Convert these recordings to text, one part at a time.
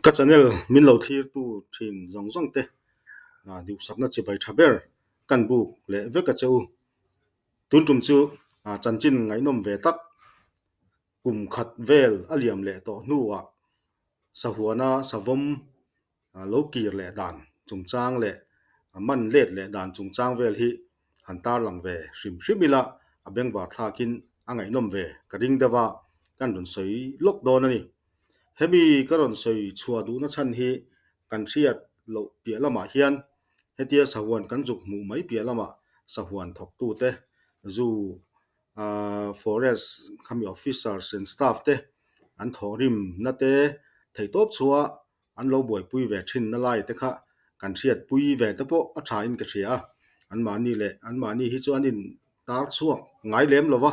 Ka channel min lo thlirtu thin zawng zawng te duhsakna chibai tha ber kan buk leh vek a che u. Tun tum chu chanchin ngaihnawm ve tak kum khat vel a liam leh tawh hnuah sahuana savawm lo kir leh dan chungchang leh man let leh dan chungchang vel hi han tarlang ve hrim hrim ila a bengvar thlakin a ngaihnawm ve ka ring deuh a, kan rawn sawi lawk dawn a ni. Hemi ka rawn sawi chhuah duhna chhan hi kan hriat loh piah lamah hian hetia sahuan kan zuk hmuh mai piah lamah sahuan thawktute zu forest khami officers and staff te an thawhrimna te theihtawp chhuah an lo buaipui ve thin na lai te kha kan hriatpui ve te pawh a tha in ka hria a, anmahni leh anmahni hi chu an in tar chhuak ngai lem lo va,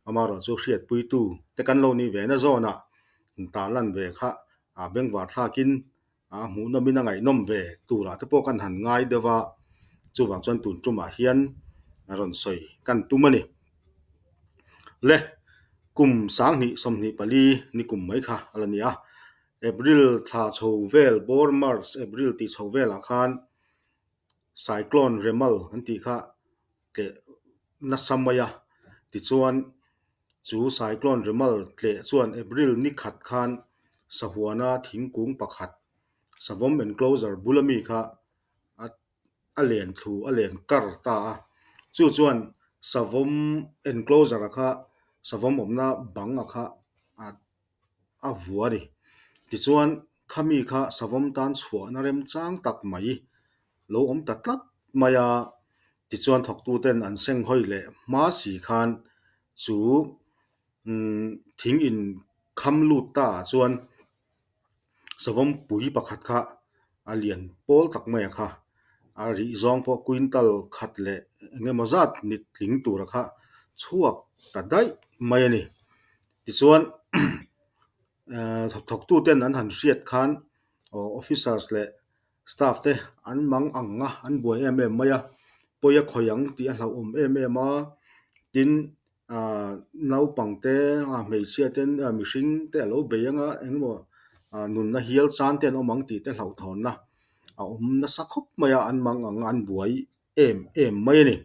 amaherawh chu hriatpuitu te kan lo nih ve na zawnah tar lan ve kha a bengvar thlakin a hmuhnawmin a ngaihnawm ve turah te pawh kan han ngai deuh a, chuvang chuan tun tumah hian a rawn sawi kan tum a ni. Le kum 2024 ni kum mai kha a la ni a. April thla chho vel bawr March April tih chho velah khan Cyclone Remal an tih kha tleh nasa mai a, tichuan chu Cyclone Remal tleh chuan April ni khat khan sahuana thingkung pakhat savawm enclosure bula mi kha a a len thlu a len kar ta a, chu chuan savawm enclosure a kha savawm awmna bang a kha a a vua a ni. Tichuan khami kha savawm tan chhuahna remchang tak mai lo awm ta tlat mai a, tichuan thawktuten an senghawi leh hma si khan chu thing in kham lut ta ah chuan savawm pui pakhat kha a lian pawl tak mai a kha a rih zawng pawh quintal khat leh eng emaw zat ni tling tura kha chhuak ta daih mai a ni. Tichuan thawktuten an han hriat khan officers leh staff te an mang ang a, an buai em em mai a, pawi a khawih ang tih a hlauhawm em em a, tin naupang te hmeichhia te mihring te a lo bei ang a, engemaw nunna hial chan te an awm ang tih te hlauhthawnna a awm nasa khawp mai a, an mang ang a, an buai em em mai a ni.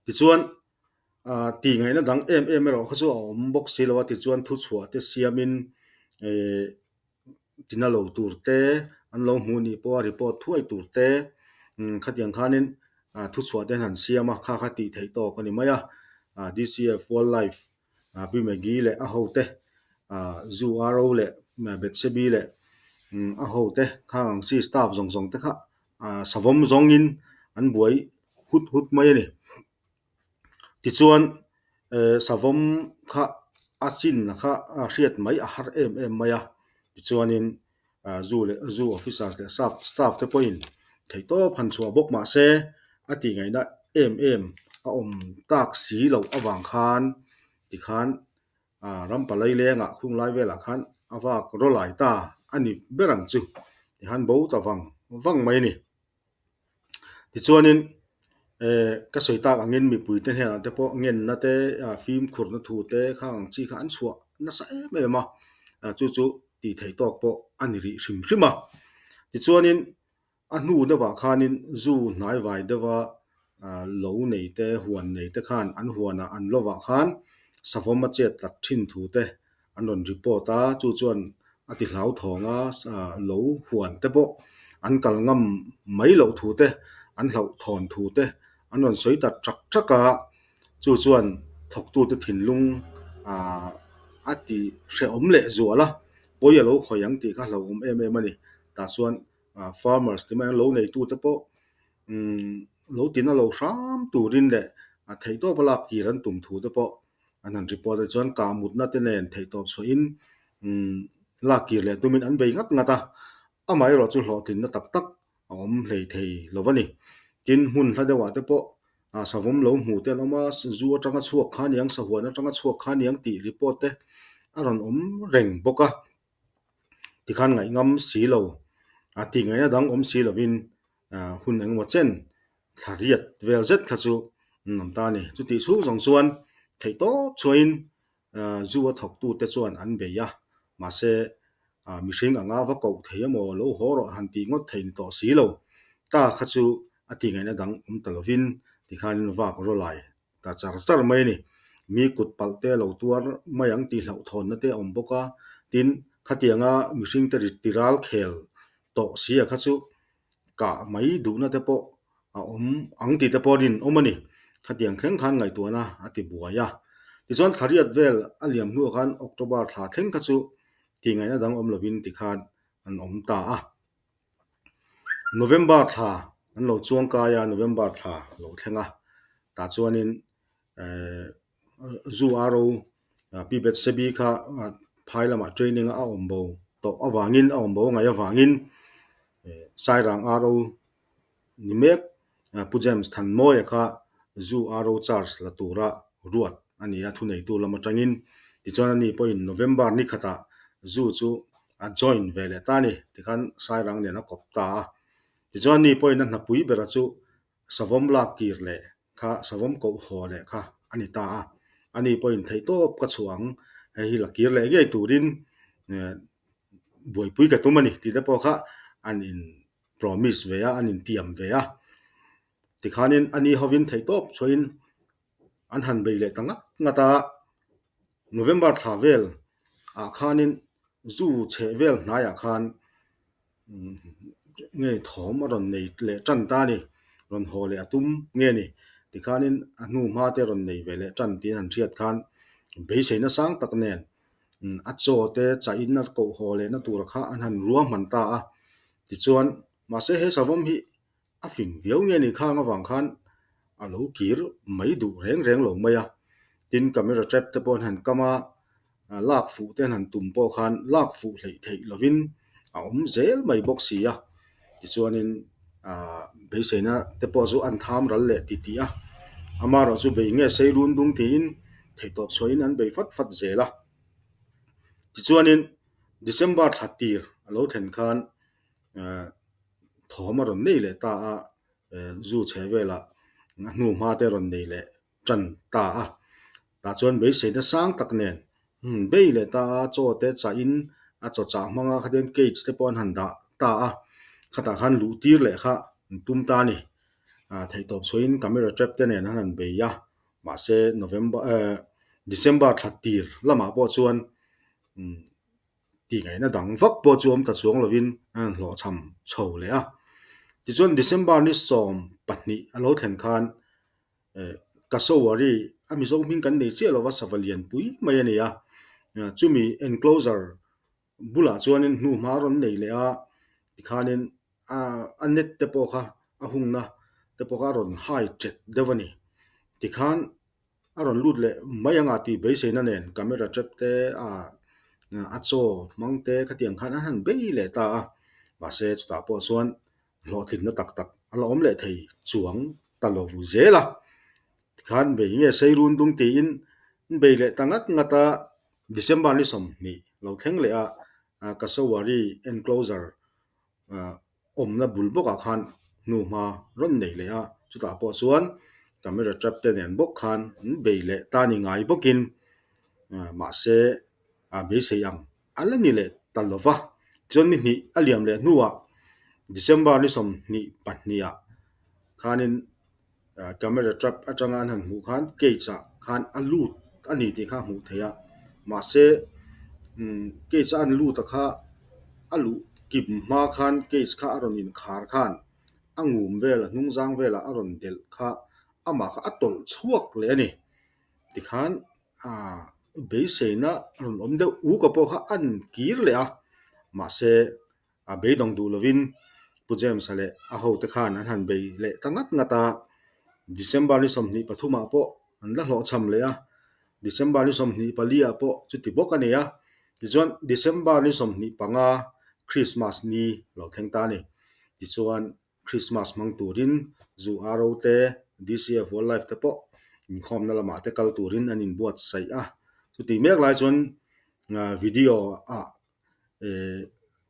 Tichuan tih ngaihna dang em em erawh kha chu a awm bawk si lo a, tichuan thuchhuah te siamin eh tina lo tur te an lo hmuh nih pawha report thuai tur te khatiang khanin thuchhuah te an han siam a, kha kha tih theih tawk a ni mai a, DCF Wildlife Pi Maggie leh a hote Zu RO leh Betsebi leh a hote khang ang chi staff zawng zawng te kha savawm zawngin an buai hut hut mai a ni. Tichuan savawm kha a chin kha a hriat mai a har em em mai a, tichuanin zu leh zu officers leh staff staff te pawhin theihtawp han chhuah bawk mah se a tih ngaihna em em a awm tak si loh avang khan tikhan ram palai lengah khung lai velah khan a vak rawlai ta a ni ber ang chu tikhan bo ta vang vang mai a ni. Tichuanin eh ka sawi tak angin mipuite hnenah te pawh ngenna te fimkhurna thu te khang ang chi kha an chhuah nasa em em a, chu chu tih theih tawk pawh a ni rih hrim hrim a. Tichuanin a hnu deuhah khanin zu hnaivai deuha lo nei te huan nei te khan an huanah an lovah khan savawm a chet tlat thin thu te an rawn report a, chu chuan a ti hlauthawng a, lo huan te pawh an kal ngam mai loh thu te, an hlauhthawn thu te an rawn sawi ta ṭak ṭak a, chu chuan thawktute thinlung ah a ti hrehawm leh zual a, pawi a lo khawih ang tih kha hlauhawm em em a ni. Tah chuan farmers ti mai ang lo neitute pawh umm lo tina lo hram turin leh a theihtawp a lak kir an tum thu te pawh an han report a chuan kah mutna te nen theihtawp chhuahin umm lak kir leh tumin an bei ngat ngat a, amaherawh chu hlawhtlinna tak tak a awm hlei thei lo a ni. Tin, hmun hla deuhah te pawh ah savawm lo hmuh te an awm a, zu atanga chhuak kha aniang, sahuan atanga chhuak kha aniang tih report te a rawn awm reng bawk a, tikhan ngaihngam si lo, a tih ngaihna dang awm si lovin hun engemaw chen thla riat vel zet kha chu an awm ta a ni. Chutih chhung zawng chuan theihtawp chhuahin zu a thawktute chuan an bei a, mahse. Mihring anga va koh thei emaw lo haw rawh han tih ngawt thei ni tawh si lo. Ta kha chu a tihngaihna dang awm ta lovin tikhanin vak rawlai ta char char mai a ni. Mi kut palh te lo tuar mai ang tih hlauhthawnna te a awm bawk a, tin khatianga mihringte rit tiral khel tawh si a kha chu kah mai duhna te pawh a awm ang tih te pawh a rinawm a ni. Khatiang thleng khan ngaihtuahna a ti buai a. Tichuan thlariat vel a liam hnuah khan October thla thleng kha chu tihngaihna dang awm lovin tikhan an awm ta a. November thla an lo chuang kai a, November thla lo thleng a, tah chuanin eh zu aro Pi Betsebi kha phai lamah training a awm bo tawh avangin a awm bo a ngaih avangin eh Sairang aro ni mek Pu James Thanmawia kha zu aro charge la tura ruat a ni a, thuneitu lam atangin. Tichuan ani pawhin November ni khatah zu chu a join ve leh ta a ni. Tikhan Sairang nen a kawp ta a. Tichuan ani pawhin a hnapui bera chu savawm lak kir leh kha savawm koh haw leh kha a ni ta a. Ani pawhin theihtawp ka chhuah ang, hei hi la kir leh ngei turin buaipui ka tum a ni tih te pawh kha an in promise ve a, an intiam ve a. Tikhanin a ni hovin theihtawp chhuahin an han bei leh ta ngat ngat a. November thla vel ah khanin zu chheh vel hnaiah khan nge thawm a rawn nei leh tan ta a ni, rawn haw leh a tum nge ni. Tikhanin a hnu hma te rawn nei ve leh tan tih an han hriat khan beiseina sang tak nen a chaw te chahin a koh haw lehna tura kha an han ruahman ta a. Tichuan, mahse he savawm hi a fing viau nge ni khang avang khan a lo kir mai duh reng reng lo mai a. Tin, camera trap te pawh an han kam a, lak fuh te an han tum pawh khan lak fuh hleih theih lovin a awm zel mai bawk si a. Tichuanin aah beiseina te pawh chu an tham ral leh ti tih a, amaherawh chu bei nge sei run dung tiin theihtawp chhuahin an bei fat fat zel a. Tichuanin December thla tir a lo thlen khan aah thawm a rawn nei leh ta a, zu chhe velah a hnu hma te a rawn nei leh tan ta a. Tah chuan beiseina sang tak nen bei leh ta a, chaw te chahin a chaw chah hmanga khatiang cage te pawh an han dah ta a, khatah khan luh tir leh kha an tum ta a ni. Theihtawp chhuahin camera trap te nen an han bei a, mahse November eh December thla tir lamah pawh chuan Tihngaihna dang vak pawh chu awm ta chuang lovin a rawn hlawhchham chho leh a. Tichuan December ni 12 a lo thlen khan Kasowari a Mizo hming kan nei chiah lova sava lian pui mai a ni a. Chumi enclosure bulah chuanin hnuhma a rawn nei leh a, tikhanin a net te pawh kha a hungna te pawh kha a rawn hai ṭet deuh a ni. Tikhan a rawn lut leh mai anga tih beiseina nen camera trap te ah a chaw hmang te khatiang khan an han bei leh ta a, mahse chutah pawh chuan hlawhtlinna tak tak a la awm leh thei chuang ta lo zel a, tikhan bei nge sei run dung tiin an bei leh ta ngat ngat a, December ni 20 lo thleng leh a Kasawari enclosure awmna bul bawkah khan hnuhma rawn nei leh a, chutah pawh chuan camera trap te nen bawk khan an bei leh ta ni ngai bawkin mahse a beisei ang a la ni leh ta lo va. Chuan ni hnih a liam leh hnuah December ni 22 ah khanin camera trap atanga an han hmuh khan cage ah khan a lut a ni tih kha a hmuh theih a, mahse cage a an lut a kha a luh kim hma khan cage kha a rawn inkhar khan a ngum vel a hnung zang velah a rawn delh kha amah kha a tawlh chhuak leh a ni tikhan ah beiseina rawn awm deuh uk a pawh kha a inkir leh a mahse A beidawng duh lovin Pu James-a leh a hote khan an han bei leh ta ngat ngat a, December ni 23 ah pawh an la hlawhchham leh a, December ni 24 ah pawh chuti bawk a ni a, tichuan December ni 25 Christmas ni lo thleng ta a ni. Tichuan Christmas hmang turin zu RO te, DCF Wildlife te pawh inkhawmna lamah te kal turin an inbuatsaih a, chutih mek lai chuan video ah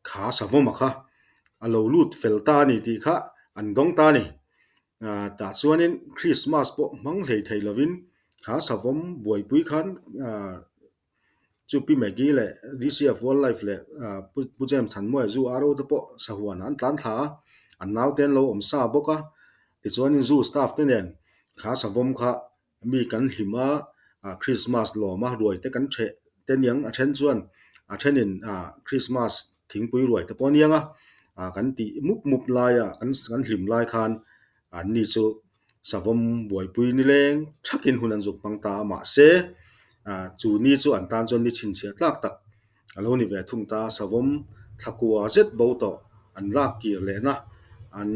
kha savawma kha a lo lut fel ta a ni tih kha an dawng ta a ni. Tah chuanin Christmas pawh hmang hlei thei lovin kha savawm buaipui khan. Chu Pi Maggie leh DCF Wildlife leh Pu James Thanmuai Zu RO te pawh sahuanah an tlan thla a, an naute an lo awm sa bawk a. Tichuanin Zu staff te nen kha savawm kha Mi kan hlim a, Christmas lawm a, ruai te kan theh te niang a then chuan a thenin Christmas thingpui ruai te pawh a niang a, kan tih mup mup lai a, kan hlim lai khan anni chu savawm buaipui nileng thakin hun an zuk hmang ta a, mahse chu ni chu an tan chuan ni chhinchhiah tlak tak A lo ni ve thung ta, savawm thlakua zet bo tawh an lak kir lehna an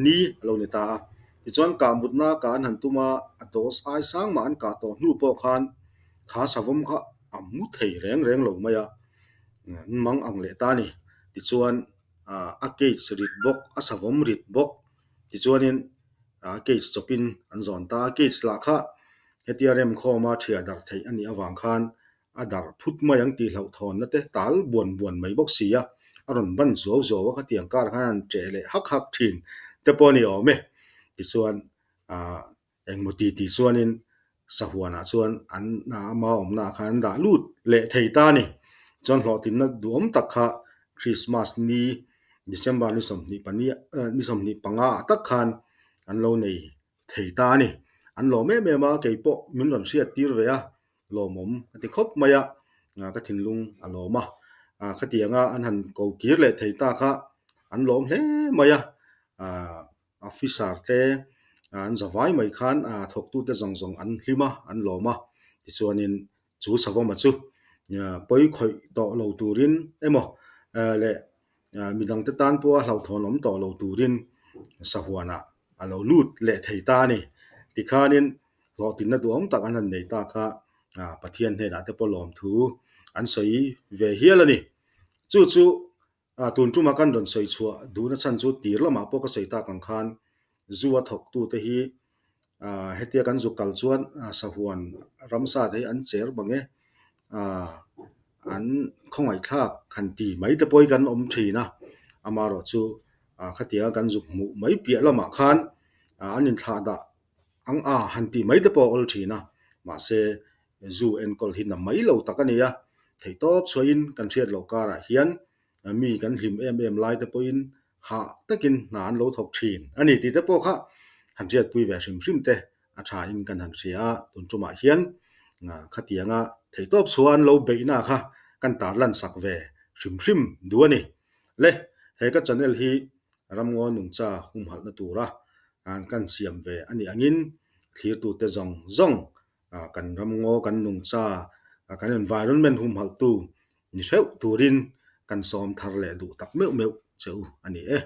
ni a lo ni ta a. Tichuan kah mutna kah an han tum a, a dose ai sang mah an kah tawh hnu pawh khan kha savawm kha a mu thei reng reng lo mai a, an mang ang leh ta a ni. Tichuan a cage rit bawk, a savawm rit bawk, tichuanin a cage chawpin an zawn ta a. Cage lah kha hetia remkhawma thiah darh theih a nih avang khan A darh phut mai ang tih hlauhthawnna te tal buan buan mai bawk si a, a rawn ban zuau zuau a, khatiang kar khan an ṭeh leh hak hak ṭhin te pawh a ni awm e. Tichuan aah engmaw ti tih chuanin sahuanah chuan an ama awmnaah khan an dah lut leh thei ta a ni. Chuan hlawhtlinna duhawm tak kha Christmas ni December ni 25 ni 25 ah tak khan an lo nei thei ta a ni. An lawm em em a, kei pawh min rawn hriat tir ve a, lawmawm ka ti khawp mai a, ka thinlung a lawm a. Khatianga an han ko kir leh thei ta kha an lawm hle mai a, officer te an zavai mai khan thawktute zawng zawng an hlim a, an lawm a. Tichuanin chu savawma chu pawi khawih tawh lo turin emaw leh Midangte tan pawha hlauhthawn awm tawh lo turin sahuanah a lo lut leh thei ta a ni. Tikhanin hlawhtlinna duhawm tak an han nei ta kha Pathian hnenah te pawh lawmthu an sawi ve hial a ni. Chu chu tun tuma kan rawn sawi chhuah duhna chhan chu tir lamah pawh ka sawi tak ang khan zu a thawktute hi Hetia kan zuk kal chuan sahuan ramsa te hi an cher bang e, an khawngaihthlak han ti mai te pawh hi kan awm thin a, amaherawh chu khatianga kan zuk hmuh mai piah lamah khan an inthlah dah ang a han tih mai te pawh a awl thin a, mahse zu enkawl hi na mai lo tak a ni a, theihtawp chhuahin kan hriat loh karah hian mi kan hlim em em lai te pawhin hah takin hna an lo thawk thin a ni tih te pawh kha han hriatpui ve hrim hrim te a tha in kan han hria a, tun tumah hian khatianga theihtawp chhuah an lo beihna kha kan tar lan sak ve hrim hrim duh a ni. Le he ka channel hi ramngaw nungcha humhalhna tura kan siam ve a nih angin thlirtute zawng zawng kan ramngaw kan nungcha kan environment humhalhtu ni hreuh turin kan sawm thar leh duh tak meuh meuh che u a ni e.